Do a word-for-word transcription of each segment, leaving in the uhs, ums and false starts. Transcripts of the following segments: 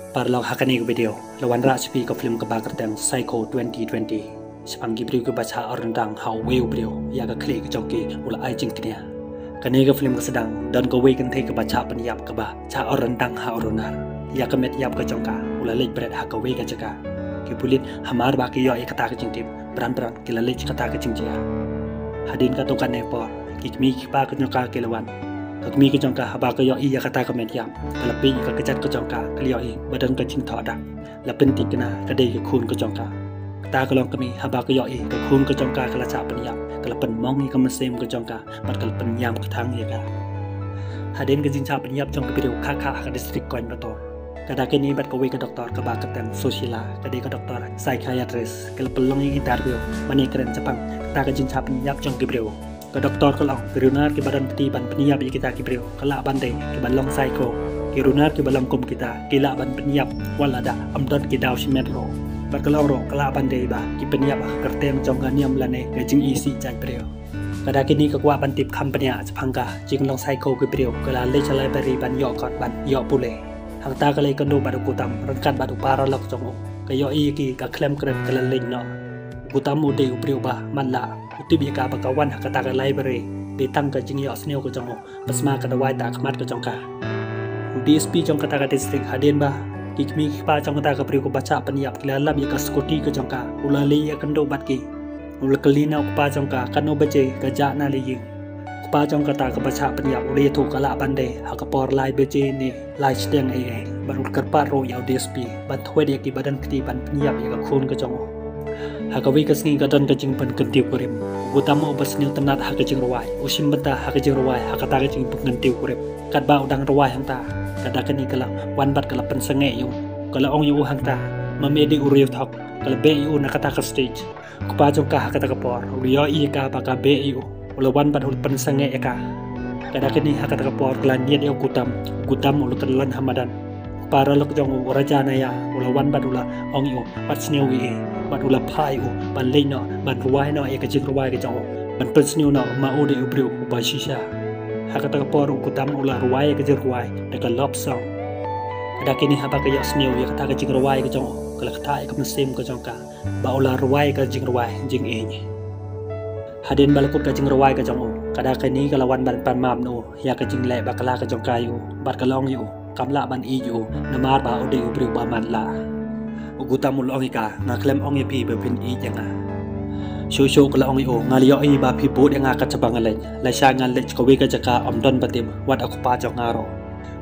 Paralok, ha kane ka video la wanrah sha phi ka film kaba kyrteng Psycho twenty twenty. Shaphang ki briew kiba shah ryndang ha uwei u briew, ïa ka khlieh ka jong ki u la ai jingkñia. Kane ka film ka sdang don kawei kynthei kaba shah pynïap kaba shah ryndang ha u runar. Ïa ka met ïap ka jong ka u la leit bret ha kawei ka jaka. Ki pulit hamar ba ki ïoh ïa kata ka jingtip, bran bran ki la leit sha kata ka jingjia. Hadien katto katne por, ki kmie ki kpa ka jong ka ki la wan. Ka kmie ka jong ka haba ka ïohi ïa kata ka met ïap, ka la peit ïa ka kjat ka jong ka, ka la ïohi ba don ka jingthoh dak. La pynthikna ka dei ka khun ka jong ka. Kata ka long kmie, haba ka ïohi ka khun ka jong ka ka la shah pynïap, ka la pynmong ïa ka mynsiem ka jong ka bad ka la pynïam kthang ïa ka. Hadien ka jingshah pynïap jong ka briew kha kha ha ka district Coimbatore, ka Dakini bad kawei ka doktor kaba kyrteng Sushila, ka dei ka doktor psychiatrist, ka la pynlong ïa ka interview ban ïakren shaphang kata ka jingshah pynïap jong ki briew. Ka doktor ka la ong, ki runar kiba don kti ban pynïap ïa kita ki briew ki lah ban dei kiba long psycho. Ki runar kiba long kum kita ki lah ban pynïap wat la da ym don ki daw shimet ruh. Bad ka la ong ruh ka lah ban dei ba ki pynïap ha ka kyrteng jong ka niam lane ka jingisih jait briew. Ka Dakini ka kwah ban tip kham bniah shaphang ka jinglong psycho ki briew, ka la leit sha library ban ïoh kot ban ïoh pule. Hangta ka la ïakynduh bad u Gautam ryngkat bad u paralok jong u. Ka ïohi ïa ki ka khlem kren, ka la leit noh. U Gautam u dei u briew ba matlah. U tip ïa ka ba ka wan ha kata ka library dei tang ka jingïohsngew ka jong u, bad sma ka dawai ta khmat ka jong ka. U D S P jong kata ka district, hadien ba ki kmie ki kpa jong kata ka briew kaba shah pynïap ki la lap ïa ka scooty ka jong ka, u la leit ïakynduh bad ki. U la kylli na u kpa jong ka katno baje ka jah na la ïing. U kpa jong kata kaba shah pynïap u la ïathuh ka lah ban dei ha ka por lai baje ne lai shiteng ei ei. Bad u la kyrpad ruh ïa u D S P ban thwet ïa kiba don kti ban pynïap ïa ka khun ka jong u. Ha kawei ka sngi ka don ka jingpynkyntiew kurim. U Gautam uba sniew tynnat ha ka jingrwai u shim bynta ha ka jingrwai ha kata ka jingpynkyntiew kurim. Katba u dang rwai hangta, ka Dakini ka la wan bad ka la pynsangeh ïa u. Ka la ong ïa u hangta, ma me dei u riewthok. Ka la beh ïa u na kata ka stage. U kpa jong ka ha kata ka por u la ïohi ïa ka ba ka beh ïa u, u la wan bad u la pynsangeh ïa ka. Ka Dakini ha kata ka por ka la niad ïa u Gautam. U Gautam u la kyllon ha madan. U paralok jong u, u Raja Naya, u la wan bad u la ong ïa u, bad sniew ïa u, bad u la phah ïa u ban leit noh ban rwai noh ïa ka jingrwai ka jong u, ban pynsniew noh ma u dei u briew uba shisha. Ha kata ka por u Gautam u la rwai ïa ka jingrwai da ka love song. Ka Dakini haba ka ïohsngew ïa kata ka jingrwai ka jong u, ka la ktah ïa ka mynsiem ka jong ka ba u la rwai ka jingrwai jingïeit. Hadien ba la kut ka jingrwai ka jong u, ka Dakini ka la wan ban pan map na u ïa ka jingleh bakla ka jong ka ïa u, bad ka la ong ïa u kam lah ban ïeit ïa u namar ba u dei u briew ba matlah. U Gautam u la ong ïa ka, nga khlem ong ïa phi ba phin ïeit ïa nga. Shuh shuh ka la ong ïa u, nga la ïohi ba phi bud ïa nga kat shaba nga leit. Lashai nga leit sha kawei ka jaka ym don ba tip, wat u kpa jong nga ruh.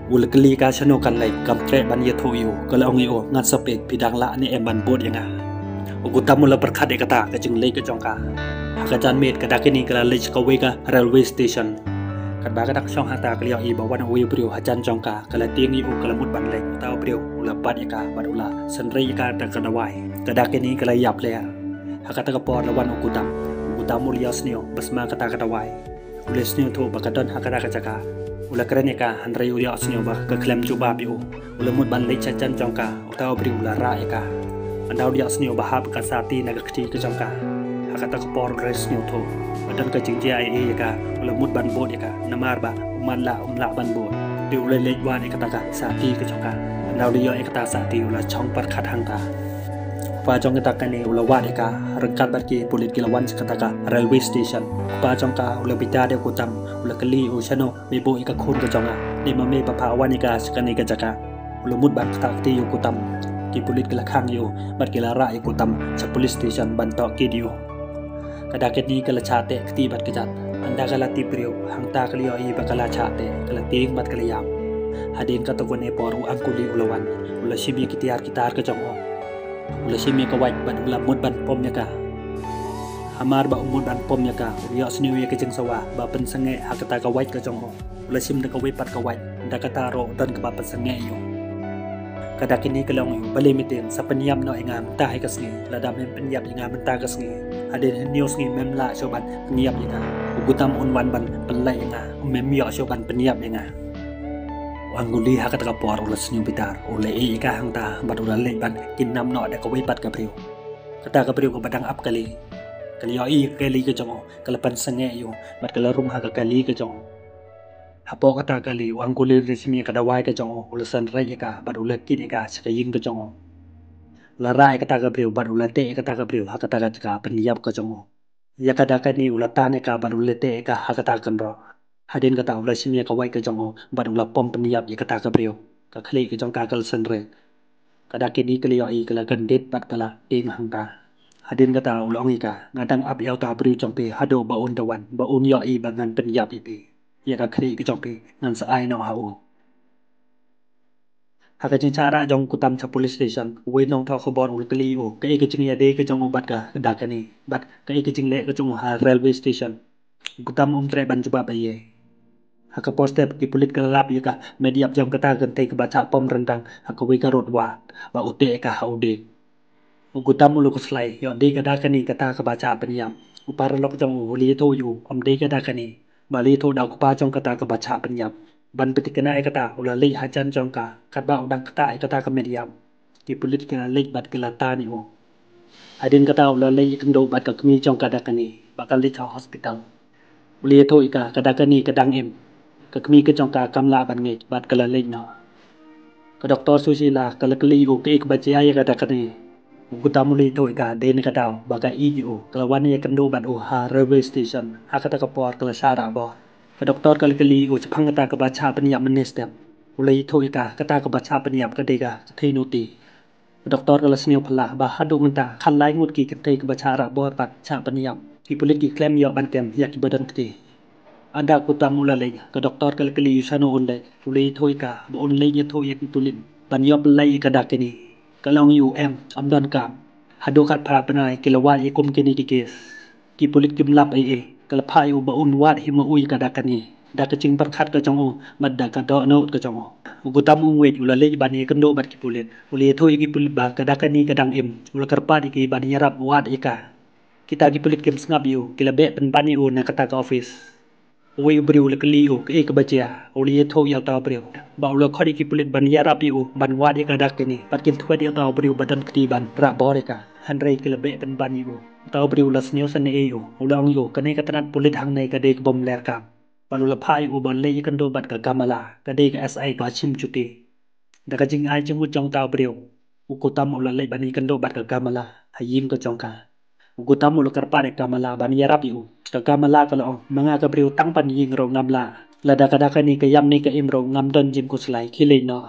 U la kylli ka shano kan leit, kam treh ban ïathuh ïa u. Ka la ong ïa u, ngan sa peit phi dang lah ne em ban bud ïa nga. U Gautam u la pyrkhat ïa kata ka jingleit ka jong ka. Ha ka janmiet ka Dakini ka la leit sha kawei ka railway station. Katba ka dang shong hangta ka la ïohi ba wan uwei u briew hajan jong ka, ka la tieng ïa u, ka la mut ban leit. Uta u briew u la bat ïa ka bad u la synrei ïa ka da ka dawai. Ka Dakini ka la ïap leh. Ha kata ka por la wan u Gautam. U Gautam u la ïohsngew ba sma kata ka dawai. U la sngewthuh ba ka don ha kata ka jaka. U la kren ïa ka hynrei u ïohsngew ba ka khlem jubab ïa u. U la mut ban leit sha jan jong ka, uta u briew u la rah ïa ka. Ynda u la ïohsngew ba hap ka sati na ka kti ka jong ka. Ha kata ka por u la sngewthuh ba don ka jingjia ei ei ïa ka. U la mut ban bud ïa ka namar ba u matlah, um lah ban bud. Te u la leit wad ïa kata ka sati ka jong ka. Ynda u la ïoh ïa kata sati u la shong pyrkhat hangta. U kpa jong kata kane u la wad ïa ka ryngkat bad ki pulit ki la wan sha kata ka railway station. U kpa jong ka u la bitar ïa u Gautam, u la kylli ïa u, shano me buh ïa ka khun ka jong nga? Dei ma me ba phah wan ïa ka sha kane ka jaka? U la mut ban ktah kti ïa u Gautam. Ki pulit ki la khang ïa u bad ki la rah ïa u Gautam sha police station ban tohkit ïa u. Ka Dakini ka la shah teh kti bad kjat. Ynda ka la tip briew hangta ka la ïohi ba ka la shah teh, ka la tieng bad ka la ïap. Hadien katto katne por u Anguli u la wan. U la shim ïa ki tiar ki tar ka jong u. U la shim ïa ka wait bad u la mut ban pom ïa ka. Hamar ba u mut ban pom ïa ka, u ïohsngew ïa ka jingsawa ba pynsangeh ha kata ka wait ka jong u. U la shim da kawei pat ka wait, da kata ruh don kaba pynsangeh ïa u. Ka Dakini ka la ong ïa u, balei me tieng, sa pynïap noh ïa nga mynta ha ka sngi, lada mem pynïap ïa nga mynta ka sngi, hadien hynñiew sngi mem lah shuh ban pynïap ïa nga. U Gautam un wan ban pynlait ïa nga, mem ïoh shuh ban pynïap ïa nga. U Anguli ha kata ka por u la sniew bitar, u la ïeh ïa ka hangta bad u la leit ban kynnoh noh da kawei pat ka briew. Kata ka briew kaba dang ap kali. Ka la ïohi ïa ka kali ka jong u, ka la pynsangeh ïa u bad ka la rung ha ka kali ka jong u. Hapoh kata ka kali u Uncle Rashmi ka dawai ka jong u, u la san rei ïa ka bad u la kit ïa ka sha ka ïing ka jong u. U la rah ïa kata ka briew bad u la teh ïa kata ka briew ha kata ka jaka pynïap ka jong u. Ïa ka Dakani u la tan ïa ka bad u la teh ïa ka ha kata ka kynroh. Hadien kata u la shim ïa ka wait ka jong u bad u la pom pynïap ïa kata ka briew. Ka khlieh ka jong ka ka la san rei. Ka Dakani ka la ïohi ka la kyndit bad ka la tieng hangta. Hadien kata u la ong ïa ka, nga dang ap ïa uta u briew jong phi haduh ba un da wan ba un ïohi ba ngan pynïap ïa phi. Ïa ka khlieh ka jong phi ngan sa ai noh ha u. Ha ka jingshah rah jong u Gautam sha police station, uwei u nongthoh khubor u la kylli ïa u kaei ka jingïadei ka jong u bad ka Dakani bad kaei ka jingleh ka jong u ha railway station. U Gautam um treh ban jubab ei ei. Ha ka por step ki pulit ka la lap ïa ka met ïap jong kata ka kynthei kaba shah pom ryndang ha kawei ka road wad bad u teh ïa ka ha u dieng. U Gautam u la khuslai, ïoh dei ka Dakani kata kaba shah pynïap. U paralok jong u u la ïathuh ïa u ym dei ka Dakani, bad la ïathuh da u kpa jong kata kaba shah pynïap. Ban pynthikna ïa kata u la leit hajan jong ka katba u dang ktah ïa kata ka met ïap. Ki pulit ki la leit bad ki la tan ïa u. Hadien kata u la leit ïakynduh bad ka kmie jong ka Dakani bad ka leit sha hospital. U la ïathuh ïa ka, ka Dakani ka dang im. Ka kmie ka jong ka kam lah ban ngeit bad ka la leit noh. Ka doktor Sushila ka la kylli ïa u kaei kaba jia ïa ka Dakani. U Gautam u la ïathuh ïa ka, dei na ka daw ba ka ïeit ïa u ka la wan ïakynduh bad u ha railway station. Ha kata ka por ka la shah rah bor. Ka doktor ka la kylli ïa u shaphang kata kaba shah pynïap mynne step. U la ïathuh ïa ka, kata kaba shah pynïap ka dei ka kynthei Nuti. Ka doktor ka la sngewphylla ba haduh mynta khatlai ngut ki kynthei kiba shah rah bor bad shah pynïap. Ki pulit ki khlem ïoh ban kem ïa kiba don kti. Hadien u Gautam u la leit, ka doktor ka la kylli ïa u shano un leit. U la ïathuh ïa ka ba un leit ïathuh ïa ki pulit ban ïoh pynlait ïa ka Dakani. Ka la ong ïa u, em, ym donkam. Haduh khatphra bnai ki la wad ïa kum kine ki kes. Ki pulit kim lap ei ei. Ka la phah ïa u ba un wad hi ma u ïa ka Dakani da ka jingpyrkhat ka jong u bad da ka dohnud ka jong u. U Gautam um ngeit, u la leit ban ïakynduh bad ki pulit. U la ïathuh ïa ki pulit ba ka Dakani ka dang im. U la kyrpad ïa ki ban ïarap wad ïa ka. Kita ki pulit kim sngap ïa u, ki la beh pynban ïa u na kata ka office. Uwei u briew u la kylli ïa u kaei kaba jia. U la ïathuh ïa uta u briew ba u la khot ïa ki pulit ban ïarap ïa u ban wad ïa ka Dakani bad kin thwet ïa uta u briew ba don kti ban rah bor ïa ka. Hynrei ki la beh pynban ïa u. Uta u briew u la sngewsynei ïa u, u la ong ïa u kane ka tnat pulit hangne ka dei ka bym leh kam. Bad u la phah ïa u ban leit ïakynduh bad ka Kamala, ka dei ka S I ka Hashim Chuti. Da ka jingai jingmut jong uta u briew, u Gautam u la leit ban ïakynduh bad ka Kamala ha ïing ka jong ka. U Gautam u la kyrpad ïa ka Kamala ban ïarap ïa u. Ka Kamala ka la ong, ma nga ka briew tang ban ïeng ruh ngam lah. Lada ka Dakani ka ïap ne ka im ruh ngam don jingkhuslai, khie leit noh.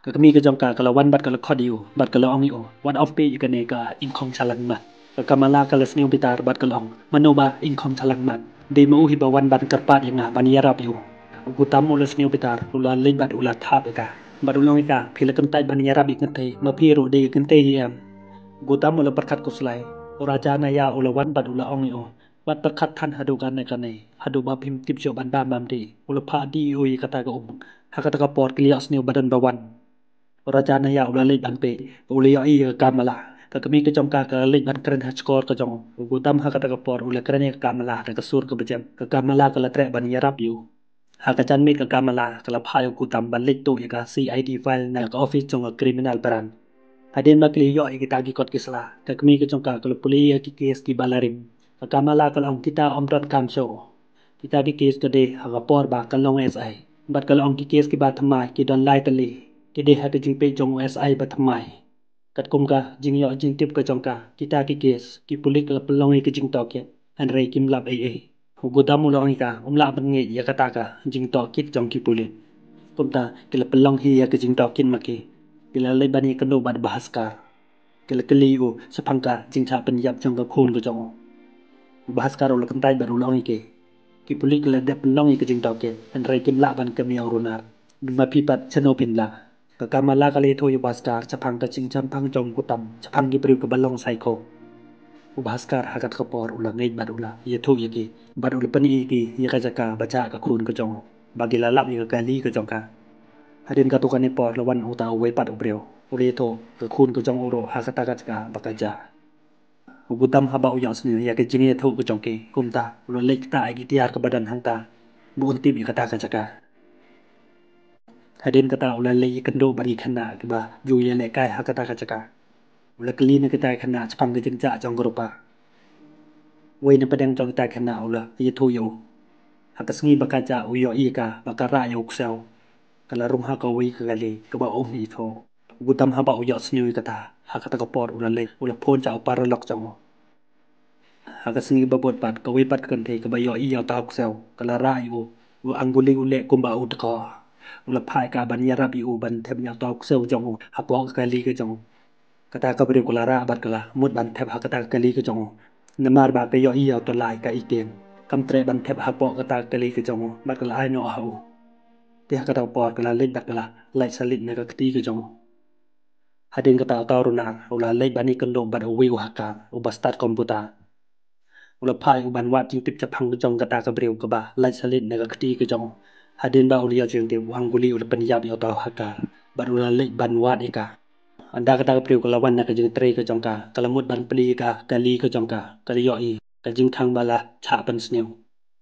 Ka kmie ka jong ka ka la wan bad ka la khot ïa u bad ka la ong ïa u, wat ym peit ïa kane ka ingkhong shalangmat. Ka Kamala ka la sngewbitar bad ka la ong, mano ba ingkhong shalangmat? Dei ma u hi ba wan ban kyrpad ïa nga ban ïarap ïa u. U Gautam u la sngewbitar, u la leit bad u la thap ïa ka bad u la ong ïa ka, phi la kyntait ban ïarap ïa ka kynthei, ma phi ruh dei ka kynthei hi em? U Gautam u la pyrkhat khuslai. U Raja Naya u la wan bad u la ong ïa u, wat pyrkhat than haduh kane kane, haduh ba phim tip shuh ban bam bam dih. U la phah dih ïa u ïa kata ka um. Ha kata ka por ki la ïohsngew ba don ba wan. U Raja Naya u la leit ban peit, u la ïohi ïa ka Kamala. Ka kmie ka jong ka ka la leit ban kren ha shkor ka jong u. U Gautam ha kata ka por u la kren ïa ka Kamala da ka sur kaba jem. Ka Kamala ka la treh ban ïarap ïa u. Ha ka janmiet ka Kamala ka la phah ïa u Gautam ban leit tuh ïa ka C I D file na ka office jong ka criminal branch. Hadien ba ki la ïoh ïa kita ki kot ki sla, ka kmie ka jong ka ka la pule ïa ki kes kiba la ring. Ka Kamala ka la ong, kita ym donkam shuh. Kita ki kes ka dei ha ka por ba ka long S I. Bad ka la ong ki kes kiba thymmai ki don lai tylli. Ki dei ha ka jingpeit jong u S I ba thymmai. Katkum ka jingïoh jingtip ka jong ka, kita ki kes, ki pulit ki la pynlong ïa ka jingtohkit, hynrei kim lap ei ei. U Gautam u la ong ïa ka, um lah ban ngeit ïa kata ka jingtohkit jong ki pulit. Kumta ki la pynlong hi ïa ka jingtohkit ma ki. Ki la leit ban ïakynduh bad Bhaskar. Ki la kylli ïa u shaphang ka jingshah pynïap jong ka khun ka jong u. U Bhaskar u la kyntait bad u la ong ïa ki, ki pulit ki la dep pynlong ïa ka jingtohkit, hynrei kim lah ban kem ïa u runar. Ma phi pat shano phin lah? Ka Kamala ka la ïathuh ïa u Bhaskar shaphang ka jingshemphang jong u Gautam shaphang ki briew kiba long psycho. U Bhaskar ha kata ka por u la ngeit bad u la ïathuh ïa ki bad u la pyni ïa ki ïa ka jaka ba jah ka khun ka jong u ba ki la lap ïa ka kali ka jong ka. Hadien katto katne por la wan uta uwei pat u briew, u la ïathuh ka khun ka jong u ruh ha kata ka jaka ba ka jah. U Gautam haba u ïohsngew ïa ka jingïathuh ka jong ki, kumta u la leit ktah ïa ki tiar kaba don hangta ba un tip ïa kata ka jaka. Hadien kata u la leit ïakynduh bad ki khynnah kiba ju ïalehkai ha kata ka jaka. U la kylli na kita ki khynnah shaphang ka jingjah jong ka rupa. Uwei na pdeng jong kita ki khynnah u la ïathuh ïa u. Ha ka sngi ba ka jah u ïohi ïa ka ba ka rah ïa u ksew, ka la rung ha kawei ka kali kaba um ithuh. U Gautam haba u ïohsngew ïa kata, ha kata ka por u la leit u la phone sha u paralok jong u. Ha ka sngi ba bud pat, kawei pat ka kynthei kaba ïohi ïa uta u ksew ka la rah ïa u. U Anguli u leh kumba u dkoh. U la phah ïa ka ban ïarap ïa u ban thep ïa uta u ksew jong u hapoh ka kali ka jong u. Kata ka briew ka la rah bad ka la mut ban thep ha kata ka kali ka jong u. Namar ba ka ïohi ïa u tyllai ka itieng. Kam treh ban thep hapoh kata ka kali ka jong u bad ka la ai noh ha u. Te ha kata ka por ka la leit bad ka la leit sa leit na ka kti ka jong u. Hadien kata uta u runar u la leit ban ïakynduh bad uwei u hacker uba stad computer. U la phah ïa u ban wad jingtip shaphang jong kata ka briew kaba leit sa leit na ka kti ka jong u. Hadien ba u la ïoh jingtip, u Anguli u la pynïap ïa uta u hacker bad u la leit ban wad ïa ka. Ynda kata ka briew ka la wan na ka jingtrei ka jong ka, ka la mut ban plie ïa ka kali ka jong ka, ka la ïohi ka jingkhang ba la shah pynsniew.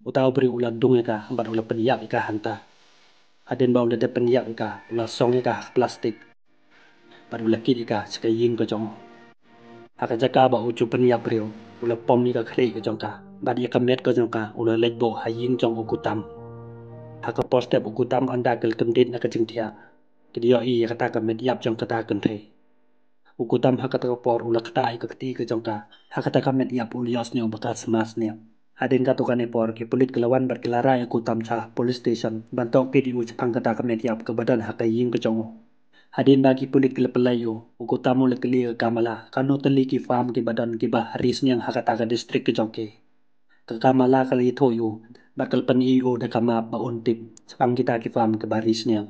Uta u briew u la dung ïa ka bad u la pynïap ïa ka hangta. Hadien ba u la dep pynïap ïa ka, u la song ïa ka ha plastik bad u la kit ïa ka sha ka ïing ka jong u. Ha ka jaka ba u ju pynïap briew, u la pom ïa ka khlieh ka jong ka bad ïa ka met ka jong ka u la leit buh ha ïing jong u Gautam. Ha ka por step u Gautam ynda ki la kyndit na ka jingthiah, ki la ïohi ïa kata ka met ïap jong kata ka kynthei. U Gautam ha kata ka por u la ktah ïa ka kti ka jong ka. Ha kata ka met ïap u la ïohsngew ba ka sma sniang. Hadien katto katne por ki pulit ki la wan bad ki la rah ïa u Gautam sha police station ban tohkit ïa u shaphang kata ka met ïap kaba don ha ka ïing ka jong u. Hadien ba ki pulit ki la pynlait ïa u, u Gautam u la kylli ïa ka Kamala, kano tylli ki farm kiba don kiba ri sniang ha kata ka district ka jong ki. Ka Kamala ka la ïathuh ïa u bad ka la pyni ïa u da ka map ba un tip shaphang kita ki farm kiba ri sniang.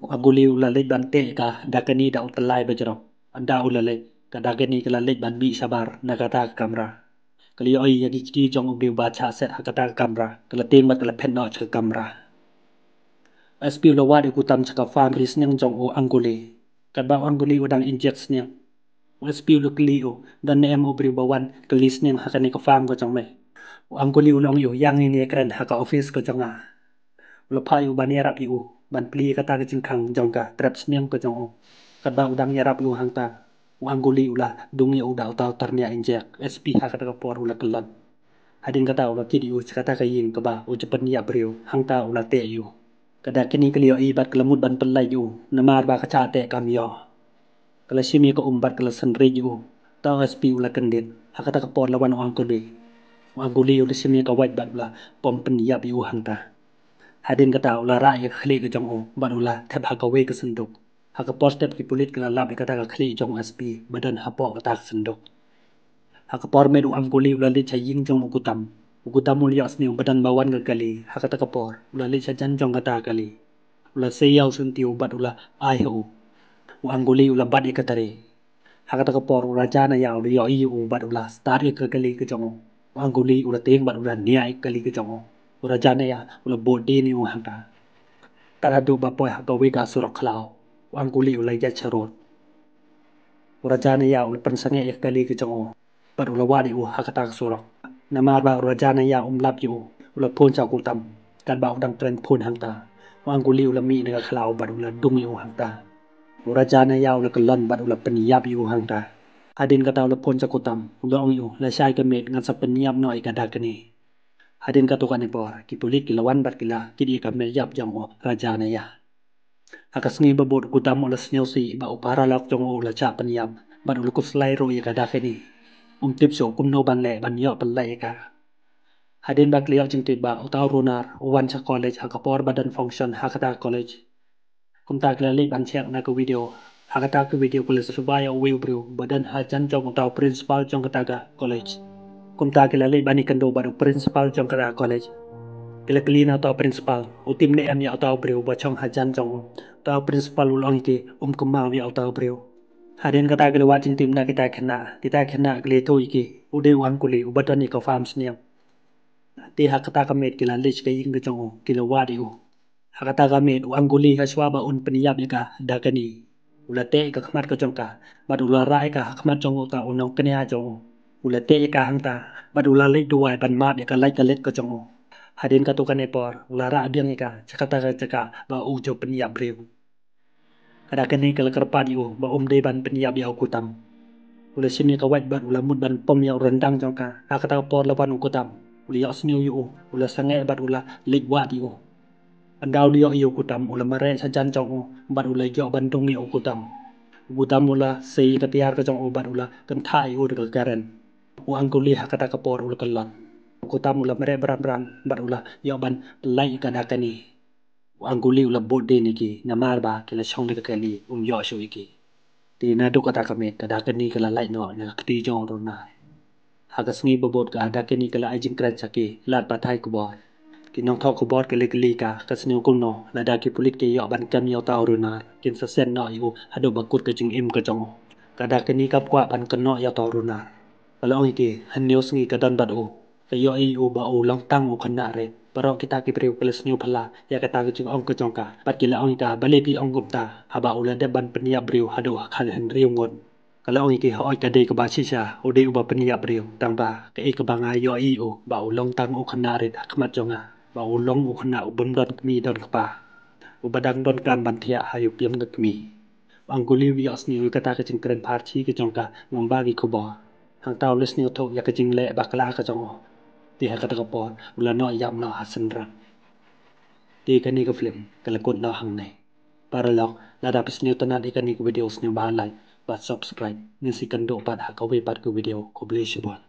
U Anguli u la leit ban teh ïa ka Dakini da u tyllai ba jrong. Ynda u la leit, ka Dakini ka la leit ban mih shabar na kata ka kamra. Ka la ïohi ïa ki kti jong u briew ba shah set ha kata ka kamra. Ka la tieng bad ka la phet noh sha ka kamra. U S P u la wad ïa u Gautam sha ka farm ri sniang jong u Anguli. Katba u Anguli u dang injek sniang, u S P u la kylli ïa u, don ne em u briew ba wan kylli sniang ha kane ka farm ka jong me? U Anguli u la ong ïa u, ïa ngin ïakren ha ka office ka jong nga. U la phah ïa u ban ïarap ïa u ban plie ïa kata ka jingkhang jong ka trep sniang ka jong u. Katba u dang ïarap ïa u hangta, u Anguli u la dung ïa u da uta u tyrniah injek. U S P ha kata ka por u la kyllon. Hadien kata u la kit ïa u sha kata ka ïing kaba u ju pynïap briew, hangta u la teh ïa u. Ka Dakini ka la ïohi bad ka la mut ban pynlait ïa u namar ba ka shah teh kam ïoh. Ka la shim ïa ka um bad ka la synreit ïa u. Uta u S P u la kyndit. Ha kata ka por la wan u Anguli. U Anguli u la shim ïa ka wait bad u la pom pynïap ïa u hangta. Hadien kata u la rah ïa ka khlieh ka jong u bad u la thep ha kawei ka synduk. Ha ka por step ki pulit ki la lap ïa kata ka khlieh jong u S P ba don hapoh kata ka synduk. Ha ka por miet u Anguli u la leit sha ïing jong u Gautam. U Gautam u la ïohsngew ba don ba wan ka kali ha kata ka por. U la leit sha jan jong kata ka kali. U la sei ïa u syntiew bad u la ai ha u. U Anguli u la bat ïa ka tari. Ha kata ka por u Raja Naya u la ïohi ïa u bad u la start ïa ka kali ka jong u. U Anguli u la tieng bad u la niah ïa ka kali ka jong u. U Raja Naya u la bud dien ïa u hangta. Tad haduh ba poi ha kawei ka surok khlaw, u Anguli u la ïaid sha rud. U Raja Naya u la pynsangeh ïa ka kali ka jong u bad u la wad ïa u ha kata ka surok. Namar ba u Raja Naya um lap ïa u, u la phone sha u Gautam. Katba u dang kren phone hangta, u Anguli u la mih na ka khlaw bad u la dung ïa u hangta. U Raja Naya u la kyllon bad u la pynïap ïa u hangta. Hadien kata u la phone sha u Gautam, u la ong ïa u, lashai ka miet ngan sa pynïap noh ïa ka Dakini. Hadien katto katne por ki pulit ki la wan bad ki la kit ïa ka met ïap jong u Raja Naya. Ha ka sngi ba bud u Gautam u la sngewsih ba u paralok jong u u la shah pynïap bad u la khuslai ruh ïa ka Dakini. Um tip shuh kumno ban leh ban ïoh pynlait ïa ka. Hadien ba ki la ïoh jingtip ba uta u runar u wan sha college ha ka por ba don function ha kata ka college. Kumta ki la leit ban check na ka video. Ha kata ka video ki la suba ïa uwei u briew ba don hajan jong uta u principal jong kata ka college. Kumta ki la leit ban ïakynduh bad u principal jong kata ka college. Ki la kylli na uta u principal, u tip ne em ïa uta u briew ba shong hajan jong u. Uta u principal u la ong ïa ki, um kynmaw ïa uta u briew. Hadien kata ki la wad jingtip na kita ki khynnah. Kita ki khynnah ki la ïathuh ïa ki, u dei u Anguli uba don ïa ka farm sniang. Te ha kata ka miet ki la leit sha ka ïing ka jong u, ki la wad ïa u. Ha kata ka miet u Anguli ha shuwa ba un pynïap ïa ka Dakini, u la teh ïa ka khmat ka jong ka bad u la rah ïa ka ha khmat jong uta u nongkñia jong u. U la teh ïa ka hangta bad u la leit duwai ban map ïa ka lait ka let ka jong u. Hadien katto katne por u la rah biang ïa ka sha kata ka jaka ba u ju pynïap briew. Ka Dakini ka la kyrpad ïa u ba um dei ban pynïap ïa u Gautam. U la shim ïa ka wait bad u la mut ban pom ïa u ryndang jong ka. Ha kata ka por la wan u Gautam. U la ïohsniew ïa u, u la sangeh bad u la leit wad ïa u. Ynda u la ïoh ïa u Kutam, u la mareh sha jan jong u bad u la ïoh ban dung ïa u Kutam. U Kutam u la sei ka tiar ka jong u bad u la kynthah ïa u da ka karen. U Anguli ha kata ka por u la kyllon. U Kutam u la mareh bran bran bad u la ïoh ban lait ïa ka Dakini. U Anguli u la bud dien ïa ki namar ba ki la shong da ka kali, um ïoh shuh ïa ki. Te naduh kata ka miet ka Dakini ka la lait noh na ka kti jong u Runar. Ha ka sngi ba bud ka Dakini ka la ai jingkren sha ki lad pathai khubor. Ki nongthoh khubor ki la kylli ka, ka sniew kumno lada ki pulit ki ïoh ban kem ïa uta u Runar, kin sa send noh ïa u haduh ba kut ka jingim ka jong u. Ka Dakini kam kwah ban kynnoh ïa uta u Runar. Ka la ong ïa ki, hynñiew sngi ka don bad u, ka ïohi ïa u ba u long tang u khynnah rit. Baroh kita ki briew ki la sniew phylla ïa kata ka jingong ka jong ka bad ki la ong ïa ka, balei phi ong kumta haba u la dep ban pynïap briew haduh ha khathynriew ngut. Ka la ong ïa ki, hooid ka dei kaba shisha u dei uba pynïap briew, tang ba kaei kaba nga ïohi ïa u ba u long tang u khynnah rit ha khmat jong nga, ba u long u khynnah u bym don kmie don kpa, uba dang donkam ban thiah ha ïa u pyrshah ka kmie. U Anguli u ïohsniew ïa kata ka jingkren pharshi ka jong ka nongba ki khubor. Hangta u la sniew thuh ïa ka jingleh bakla ka jong u. Te ha kata ka por u la noh ïap noh ha synran. Te kane ka film ka la kut noh hangne. Paralok, lada phi sniew tynnad ïa kane ka video, sniew bha like bad subscribe. Ngin sa ïakynduh pat ha kawei pat ka video. Khublei shibun.